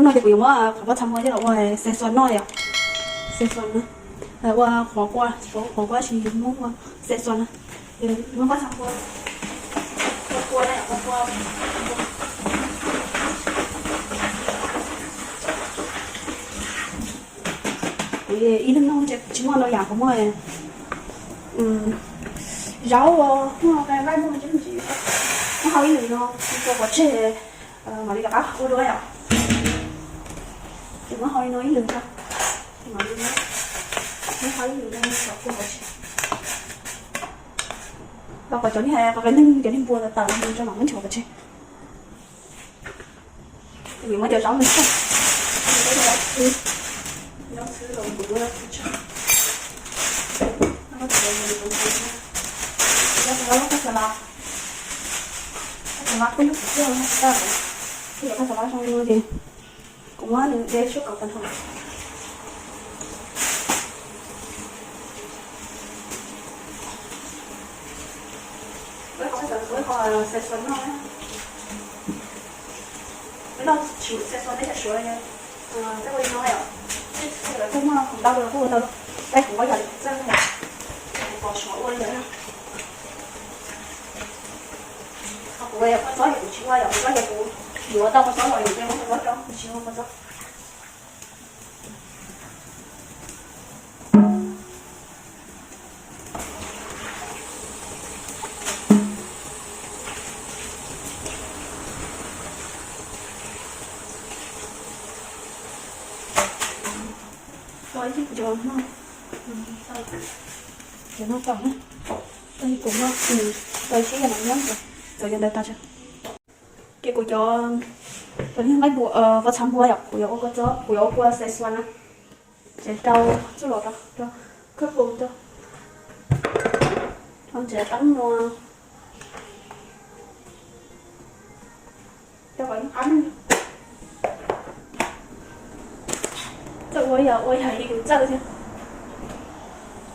Hnub no ces kuv yuav muab qhov pob txha npua coj los ua xe xuas noj yom. Xe xuas na, ua qhov kua, qhov kua tsis muab ua xe xuas na. Muab pob txha npua, ua kua na, ua kua. Kuv ib leeg noj ces kuv tsis muaj ntau yam, kuv muaj zaub, muaj nqaij, muaj me ntsis, muab hau ib lwm no, kua pov tseg, mam li rov qab ua dua yom. Ces muab hau li no ib lwm tso, mam li muab hau ib lwm no kom kua pov tseg. Los kom cov niag qe neeg, cov niag npua tawm tawm no rau mam muab nchuav pov tseg. Kuv muab cov zaub no tso, zaub xwb los kuv muab tso, zaub xwb los kuv muab tso, kuj yog kuv tij, kuj yog kuv tij zoo li no ces kuv muab nws de suab kom tag nrho. Peb ho xe xuas no, peb noj tsis xe xuas neb cov suav, peb ua li no yom, lawv kuj muaj ntau los kuj ua ntau, peb kuv ua yog li kuv txawj yom, kuv pom suav ua li ntawd. Ho kuv ua yog kua txob ces kuv tsis ua yom, kua txob ces kuv yuav tau kua txob los yus ces muab kua txob rau, kuv tsis ua kua txob. Tau ib cov no, cov no tau na, tau ib cov no, tau ib cov no nyob, tau cov ntawd tag. Ces kuv cov, cov niag nqaij npua, pob txha npua yom, kuv yuav ua kua txob, kuv yuav ua kua xe xuas na. Ces rau txuj lom rau, rau khawb pus rau, rau ntsev qab nua, rau kom yeej qab. Txawj ua yog ua yog li yus txawj thiab,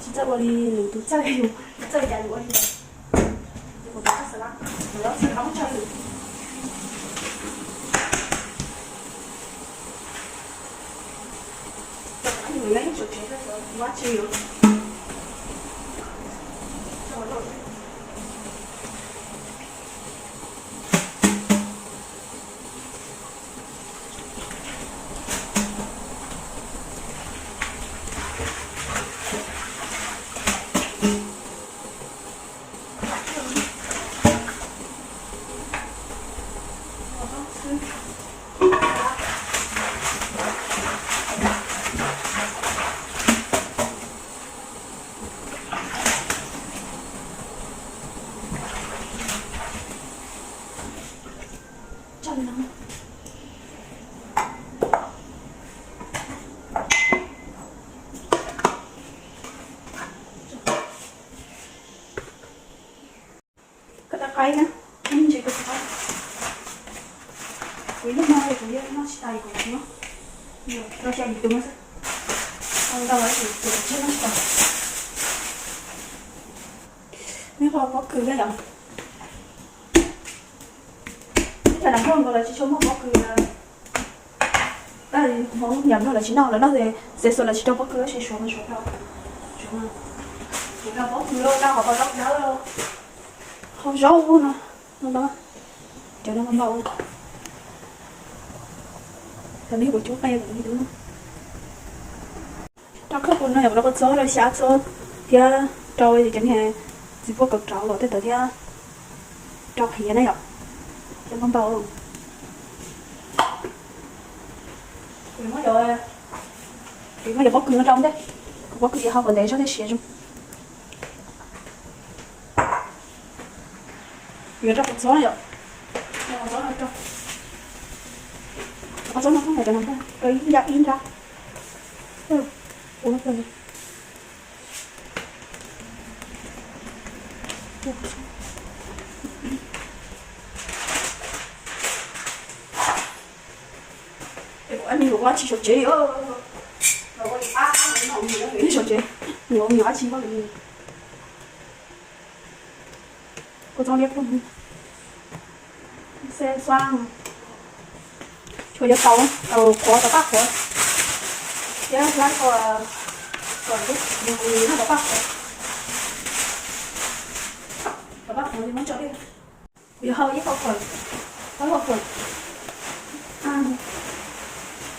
tsis txawj ua li lwm tus txawj, yus txawj cas yus ua li ntawd. Ces kuv rau kua xav lab, kuv rau xav lab muab tso yus. Koj tau qaib na, ib ntsis koj tau qaib. Kuv ib leeg noj kuv yeej noj tsis tas kuv no, rau xya yim tus no xwb. Ntau lawm kuv tsis noj tsis tas. Neb qhov pob kws na yom. Ib txhia nam Hmoob nkaus lawv tsis tshua muaj pob kws. Hmoob yam Hmoob lawv tsis noj, lawv noj xe xuas lawv tsis rau pob kws, se suav mas suav rau. Suav rau pob kws los rau qhov zaub dawb, hau zaub no, no, cov no npau. Cov no kuv cub qe li no. Rau khawb pus no yog rau kua txob, rau xyab txob thiab rau cov niag txiv puab kaus rauv los tej ntawd thiab, rau qhiav na yom, cov npau npau. Kuv muab cov pob kws no rau ntej, kuv pob kws ces hau kom ntev zog thiaj siav zoo. Yuav rau kua txob yom, rau kua txob no, rau kua txob no, rau ib nrab ib nrab. Ua Nws ua tsis sau tsev, nws ua tsis sau tsev, nws ua nws dab tsi npaj li. Kua txob liab ploog, xe xuab, Kuv yuav tau, tau qhuav, tau paj qhuav. Thiab hlab ko, ko, no tau paj qhuav. Tau paj qhuav li muab tso dej. Kuv yuav hau ib hau fawm, ob hau fawm.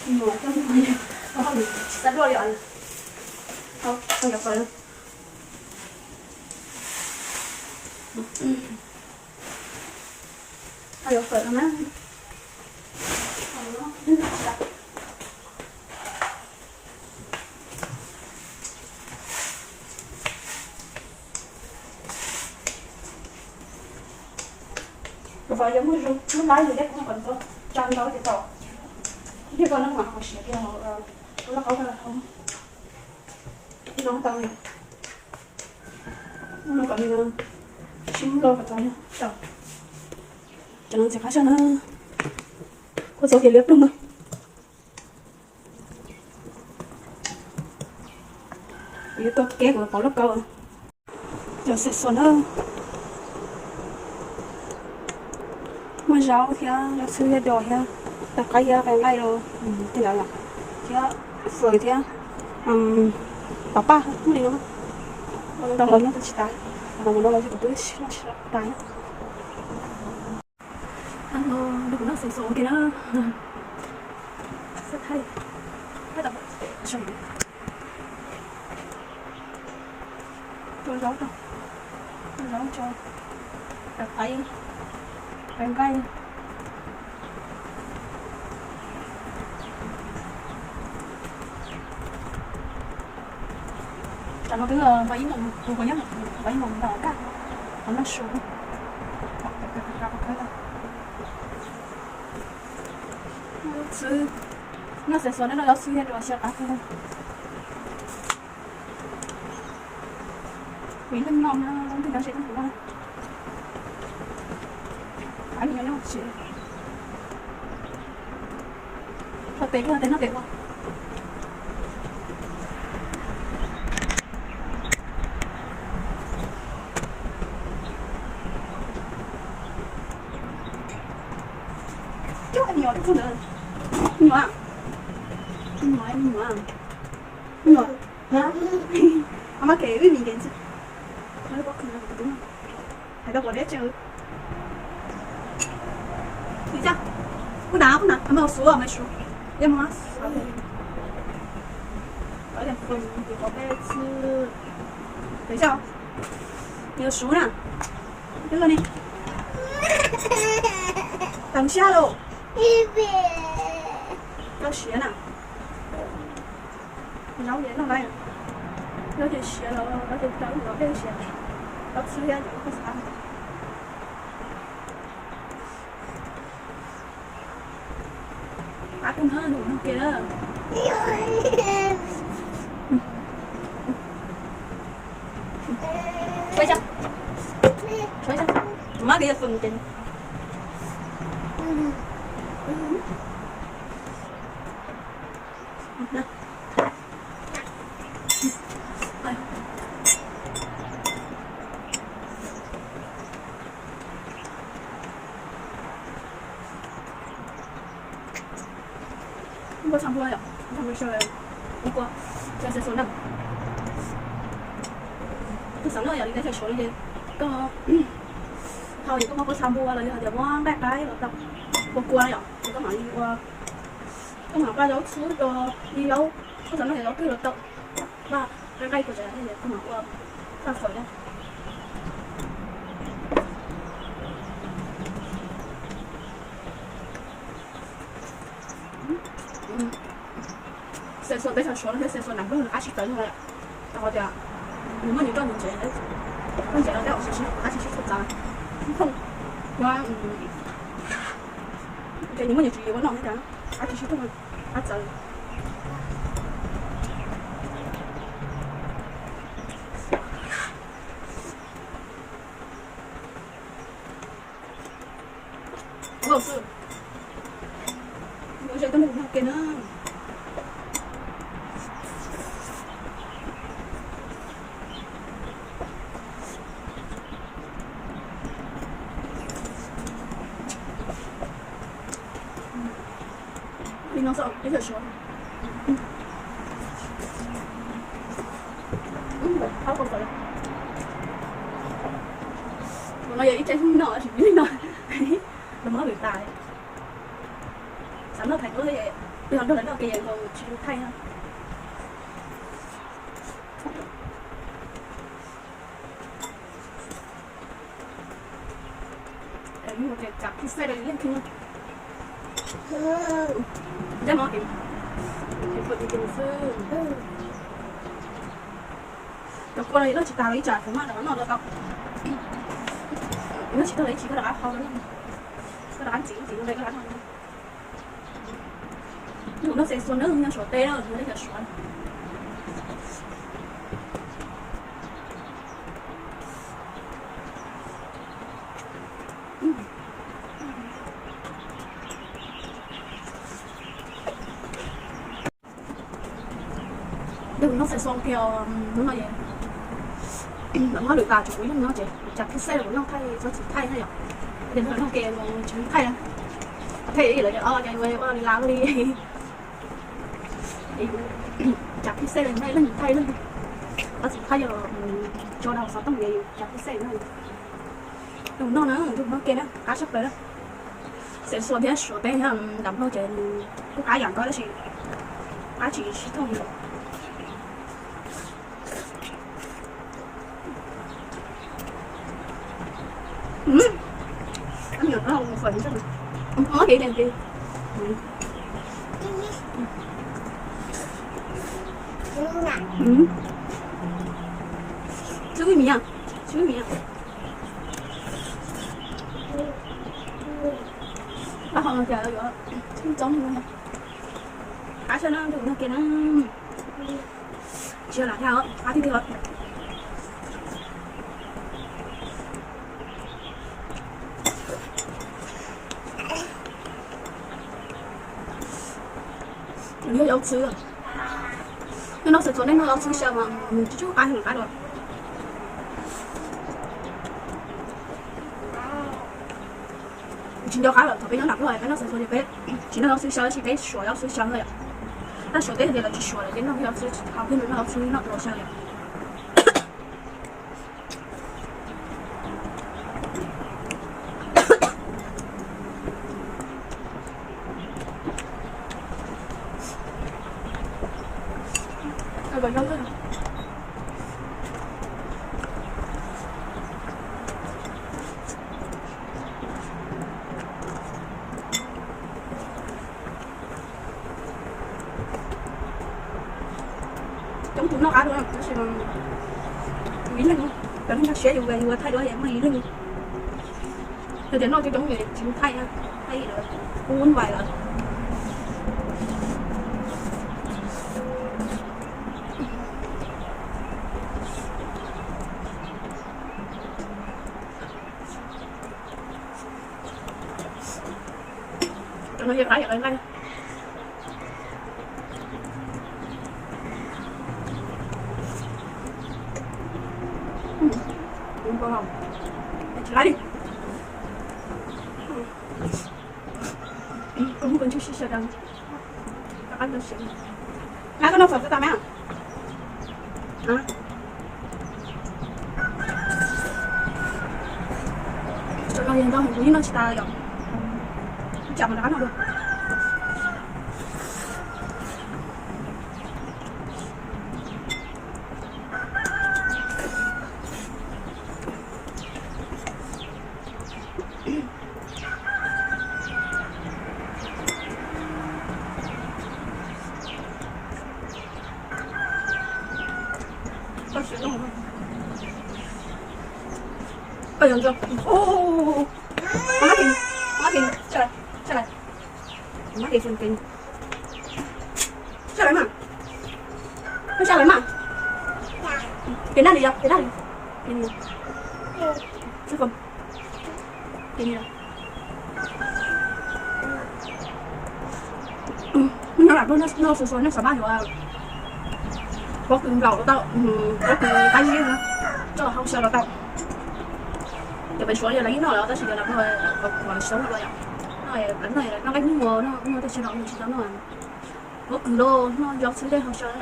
Nyuam coj, tsis xav dua li os. Hau, hau yuav fawm. Hau yuav fawm no na. Kuv yog muaj zoo lub lab yog dej kuv kom tso ntau ces tau. Dej ko no mas hau siav tiag, kuv lub qau ko hau no tau. No kom nws sib loj kom tau, tau. Cov no ntxim qab zog na. Kua txoov ces liab ploog na. Kuv yuav tua kev kuv pauv lub kauv. Cov xeem xuas na, muaj zaub thiab, zaub xwb thiab, dos thiab, tau qaib thiab, qe nqaij rau, tej ntawd thiab, fawm thiab, pam paj muaj li no. Ntau los noj tsis tas, ntau los kuv twb noj tsis tas. Kuv noj xeem xuas ua ke na. Tua zaub, tua zaub tso, tau qaib, qe nqaij. Tam no twb npa ib moos, kuv nyob npa ib moos ntau kawg, qhov noj su, xwb, noj xeem xuas no noj zaub xwb thiab rau siab qab kawg. Kuv ib leeg noj na, leej twg nyob ze leej twg noj. Ab, nyob nyob tsis, noj tes, noj tes, noj tes. Coj me nyuam tuaj txog ntawd. Me nyuam, me nyuam, me nyuam, me nyuam. Hais tau pom deb tseem, kuv na, kuv na, mas suav, mas suav, yeej mas suav, peb txwj, peb txwj, nws suav na, twb los ne, tawm siab lauj, tau siav na. Zaub ces noj lawm, zaub ces siav los, zaub ces tau los dej siav, zaub xwb thiab ces kuj xav. Qab kawg na, nug no ke na. Suav, suav, mab kev yog fwm ces Ua txhua npua yom, ua txhua npua, ua xeem xuas na. Tus xeem no yog li nej xeem xuas no ces koj hau ces koj muab kua txhua npua los yog hais tias muab nqaij qaib los tau, kua kua no yom, ces koj mam li ua, koj mam nqa zaub txhub rau li zaub, koj xeem no yog zaub twg los tau, nqa nqaij nqaij rau ces koj mam ua txhua fawm na. Xeem xuas peb xeem xuas no thiab xeem xuas nam nplog nws qab tsis txawv li, rau qhov tias nws muaj nws roj nws ntsev, koj ntsev los tej zaum qab tsis sib txhua txav, thooj, ces nws muaj nws tswv yim ua noj thiab cas qab tsis sib thooj, qab txawv. Ua xwb, yuav ze tuaj nrog kuv noj ke na. Li no xwb, ib yam suav. Tus no yog ib tsaib hnub noj tsis li no, los mob lwm tas. Xav noj thaij ua, yog nrog lawv noj ces nkaus tsis thaij no. Cov pixej leej twg, cov kua no noj tsis tas los ib tsam kuv mam rov qab noj dua tau. Noj tsis tau los ib tsam koj rov qab hau, koj rov qab ntxiv ntxiv koj rov qab noj. Tus no xes xuas na, nyob Suav teb na, nyob Suav. Tus no xes xuas kiag, hnub no es lawv muab lwm tas tsis pub noj no ces cas pixej los kuv noj thaij txhob tsis thaij na yom. Ces noj ces tsis thaij na, thaij lawv tias o cas yuav ua li las li. Cas pixej los thaij leej thaij leej, txhob tsis thaij yog tso rau xov tooj ces cas pixej no. Tus no na, tus no ke na, qab tshaj plaws na. Xes xuas thiab Suav teb thiab Nplog ces kuj qab yam nkaus tab sis qab tsis sib thooj li. Tswb miv, tswb miv. Qab hau no cas yuav txob no, qab tshaj no, tus no ke na. Tsis yog lam thiab, qab tiag tiag. Nws yog yaus txwv. Nws noj xwb txhua hnub noj yaus txwv xyaw mas nws tsis tshua qab nws qab dua. Tsis nco qab lawm, thaum peb nyob nram Nplog peb noj xwb txhua ces peb tsis noj yaus txwv xyaw tab sis peb suav yaus txwv xyaw yom. Nyob Suav teb ces lawv tsis suav lawm ces noj yaus txwv, hauv peb noj yaus txwv noj dua xyaw yom. Coob tus noj qab dua tab sis yus ib leeg, cov neeg nrog siab yus, yus thaij dua muaj yus ib leeg. Yog tias noj coob coob ces tsis thaij, thaij lawv kuj vuv vais lawm. Cov no yog qab yog nqaij. Tsis qab li. Koj mus koj ntsuj sib sawv daws. Qab koj noj fawm tau me. Tam no yog ntau heev kuv yeej noj tsis tas yom. Tsam mas rov qab noj dua. Koj siav zoo. Koj yuav ntxuag. Ub, ub, ub, ub. Mab Kis, Mab Kis, saj lawm, saj lawm. Mab Kis, saj lawm mas. Koj saj lawm mas. Kev naj li yog, kev naj li. Kev naj li. Kev naj li. Nyob lam Nplog noj xov xov nej xav pab yuav pob kws nplaum los tau, pob kws qab zib no, coj hau xyaw los tau. Cov pem Suav yog lawv yeej noj lawm tab sis cov lam Nplog kom lawv xyoob los yom. Noj nqaij nyuj no, noj tej sawv daws nws tsis tau noj. Pob kws los noj yog xwb tej ho sawv.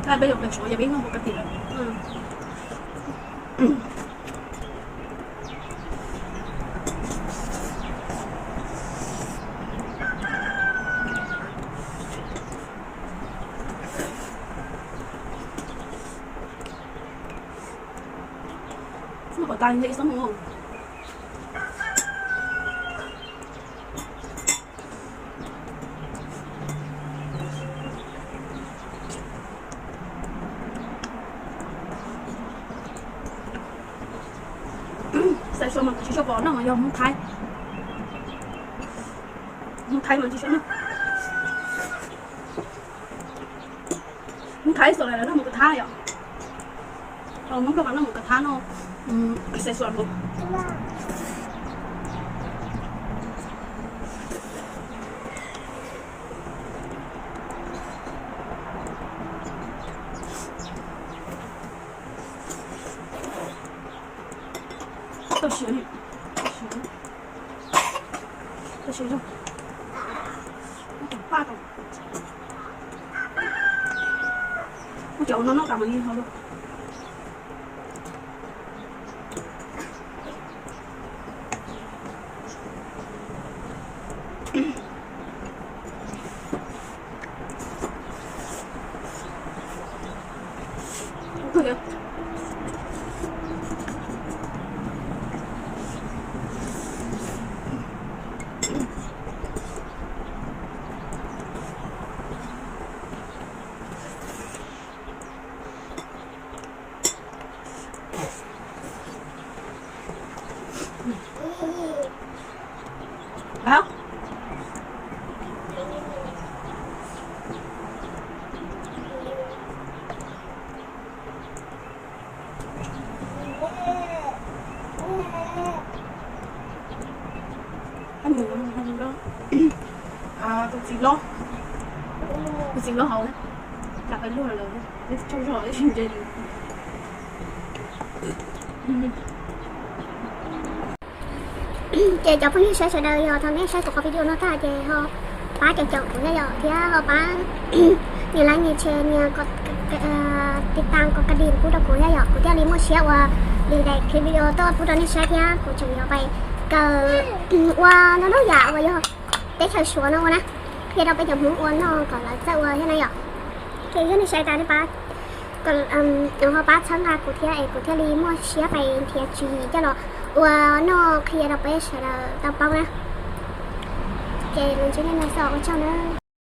Peb yuav pem Suav yog peb noj pov ka tim lawm. Xub kom tas li ib xub mus. Xaiv Suav mas kuv tsis tshua pom noj mas yog Hmoob Thaib. Hmoob Thaib mas tsis tshua noj. Hmoob Thaib xaus lawm noj mus kav thab yom. Hmoob Nplog mas noj mus kav thab no, xaiv Suav mus. Tau siav li, tau siav zoo. Muab cov paj tau, muab cov no noj tas mam li ho lauj. Tus txiv hlob, tus txiv hlob hauv, lam pais luag lawm, tsaug zog ntse. Ces cov phooj ywg saib sawv daws yog thaum nej saib kuv qhov video no tag ces ho pab caum caum kuv thiab yom, thiab ho pab nias like nias share nias tiv tam kom ka dim pub rau kuv thiab yom, kuv thiaj li muaj siab ua li daim clip video tuaj pub rau nej saib thiab kuv tseem yuav pais kawm ua ntau ntau yam uas yog teb chaws Suav no ua na, qhia rau peb cov Hmoob ua noj kom lawv txawj ua thiab na yom. Ces yog nej saib tas nej pab ho pab txhawb nqa kuv thiab es kuv thiaj li muaj siab pais nrhiav tswv yim coj los ua noj qhia rau peb sawv daws tau paub na. Ces los ntsib nej no xwb, ua tsaug na.